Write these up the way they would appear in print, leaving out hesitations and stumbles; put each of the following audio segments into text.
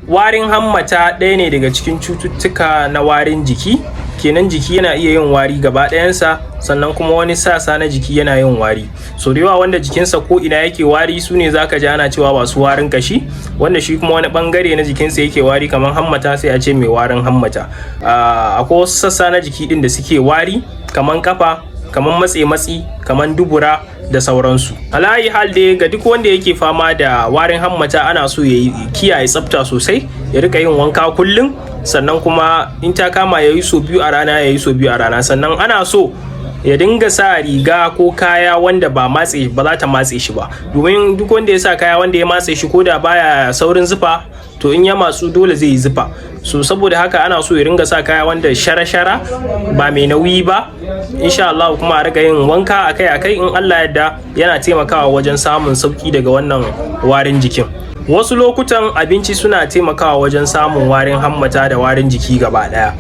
Warin hammata ɗaya ne daga cikin cututtuka na warin jiki. Kenan jiki yana iya yin wari gaba ɗayansa, sannan kuma wani sassa na jiki yana yin wari. So da yawa wanda jikinsa ko ina yake wari su ne zaka ji ana cewa masu warin kashi. Wanda shi kuma wani bangare na jikinsa yake wari kamar hammata, sai a ce mai warin hammata. Akwai wasu sassa na jiki din da suke wari kamar kafa, kamar matse matsi, kamar dubura da sauransu. Ala ayyi hal dai, ga duk wanda yake fama da warin hammata, ana so ya kiyaye tsafta sosai, ya rika yin wanka kullum, sannan kuma in ta kama ya yi so 2 a rana, ya yi so 2 a rana. Sannan ana so ya dinga sa riga ko kaya wanda ba matse ba za ta matse shi ba, domin duk wanda ya sa kaya wanda ya matse shi, ko da baya saurin zufa, to in ya matsu dole zai yi zufa. So saboda haka ana so ya ringa sa kaya wanda shara-shara, ba mai nauyi ba, insha Allah. Kuma a riga yin wanka akai-akai, in Allah yadda yana taimakawa wajen samun sauki daga wannan warin jikin. Wasu lokutan abinci suna taimakawa wajen samun warin hammata da warin jiki gaba daya.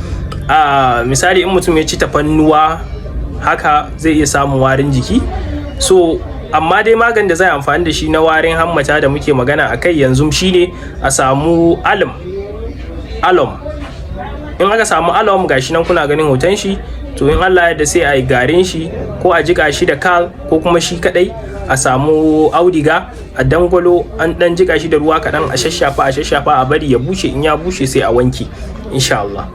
A misali, in mutum ya ci tafannuwa haka, zai iya samun warin jiki. So amma dai maganin da zai amfani da shi na warin hammata da muke magana a kai yanzu shine a samu alum. Alum, in aka samu alum, gashi nan kuna ganin hoton shi, to in Allah yadda sai a yi garin shi, ko a jika shi da kal, ko kuma shi kadai a samu audiga a dangwalo, an dan jika shi da ruwa kaɗan, a shashafa, a shashafa, a bari ya bushe. In ya bushe sai a wanke, insha Allah.